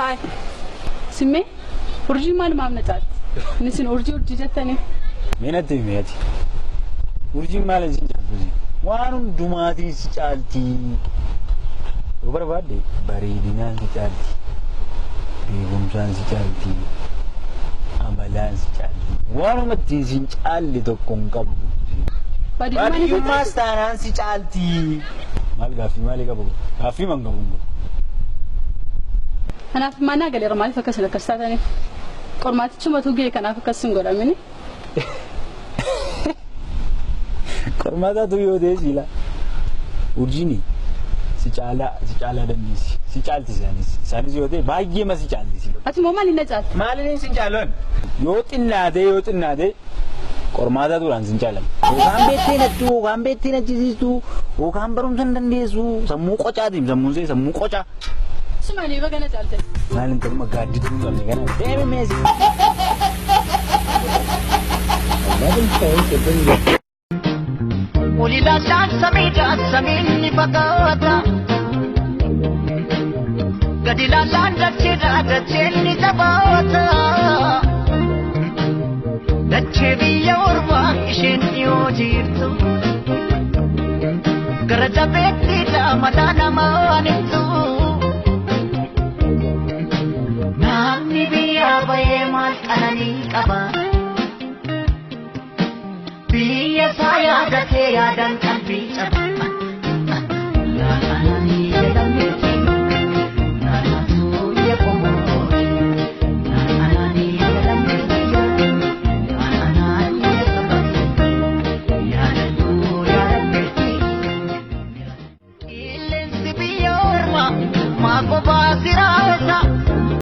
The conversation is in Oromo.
Haay. Simmee urjii maalumaaf na caalti? Inni isin urjii urjii jettanii. Mee natti himi ati. Urjiin maal isin caaltu? Waan hundumaatiin si caalti. Yoo barbaadde bareedinaan si caalti. Beekumsaan si caalti. Amalaan si caalti. Waanuma ittiin si hin caalle tokko hin qabdu. Baadiyyummaas taanaan si caalti. Maal gaaffii maalii qabu? Gaaffii man qabu. Kanaaf manaa galeera maaliif akkasin akkas taataniif? Qormaatichumatu ga'e kanaaf akkas hin godhamini. Qormaataatu yoo ta'e siila. Urjiin si caalaa si caalaa dandeessi. Si caalti isaanis. Isaanis yoo ta'e baay'ee ma si caalti si. Ati immoo maaliin na caalti? Maaliin si caalan? Yoo xinnaatee yoo xinnaatee qormaataatuudhaan sin caalan. Yookaan beektee nattu yookaan beektee nachisiistu yookaan barumsa hin dandeessu sammuu qocaatiin sammuun see sammuu qocaa. Sumanii baga na caalte. Maal intaluma gaaddidduu hin qabne kana deemi meesi. Oli ilaallaan samiidha samiin ni fagaata. Gadi ilaallaan dacheedha dacheen ni jabaata. Dachee biyya ormaa isheen dhiyoo jirtu. Gara jabeettiidha mataa namaa nittu. Namni biyyaa bahee maal qananii qaba? Biyya isaa yaadatee yaadaan qalbii caba. Laalaan jedhameeti naannoo biyya qomooti. Laalaan jedhameeti laalaan jedhameeti yaadaduu yaadameeti. Qilleensi biyya ormaa maa kophaa si